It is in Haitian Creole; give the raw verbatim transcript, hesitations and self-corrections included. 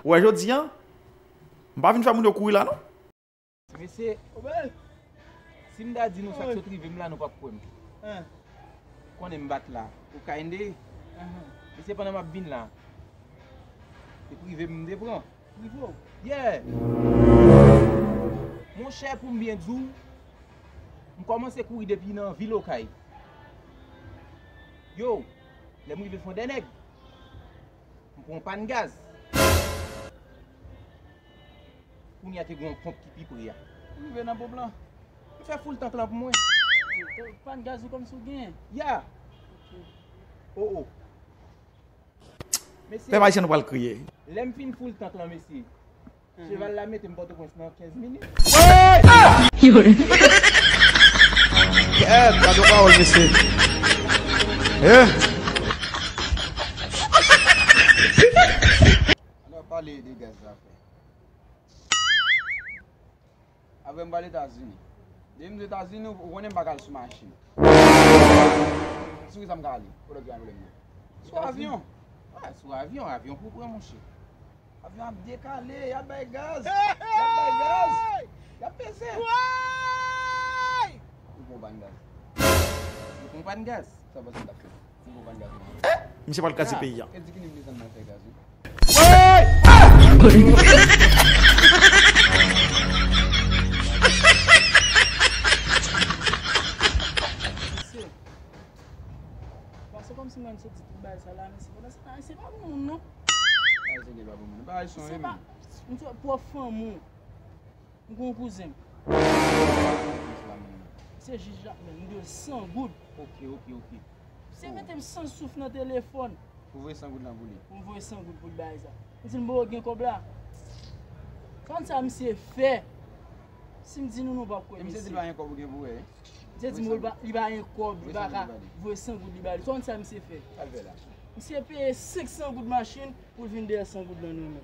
Ou wè jodi a, m pa vin fè moun yo kouri la non. Mesye, si m ta di nou sa k sot rive m la, nou p ap kwè m. Konnen m bat la, Okay n de. Mesye, pandan m ap vin la, te prive m, m te pran. Prive w? Yeah! Monchè, pou m byen di w, m kòmanse kouri depi nan vil Okay. Yo, lè m rive Fondènèg, m pran yon pàn gaz. Kounye a te gen yon ponp ki pi pre a. M rive nan ponp lan. M fè full tank lan pou mwen. Pàn gaz ou kòmsi w genyen? Ya. Oh, oh. Mesye, pèp ayisyen nou pral kriye. Lè m fin full tank lan, mesye, cheval la mete m Pòtoprens nan kenz minit. Kèt, gade yon pawòl, mesye. Eh. Ann pale de gaz la, frè. Apre m pral Etazini. Depi m sot Etazini, ou konnen m pa ka al sou machin. Sou ki sa m ka ale? Kote w gen pwoblèm nan? Sou avyon. Ah, sou avyon, avyon pou pran, monchè. Avyon ap dekale, y ap bay gaz. Y ap bay gaz. Y ap peze. Ou pran pàn gaz. Ou pran pàn gaz. Sa w panse m t ap fè? Misye pral kraze peyi a. Bon, se kòmsi mwen m soti tout bagay sa la, men se pa, se pa bon moun non. Ay, se pa bon moun. Bagay son se pa, m twò fanm ou. M gen yon kouzen m. Se jij la menm, m dwe l san goud. Ok, ok, ok. Se mete m san souf nan telefòn. Ou voye san goud lan pou li? M voye san goud pou l bay sa. M di l m poko gen kòb la. Konn sa misye fè? Si m di nou, nou p ap kwè. E misye di l pa gen kòb ou gen pou wè? Misye di m li pa gen kòb, li pa ka voye san goud li ba li. Konn sa misye fè? Misye peye senk san goud machin, pou l vin dèyè san goud lan nan men.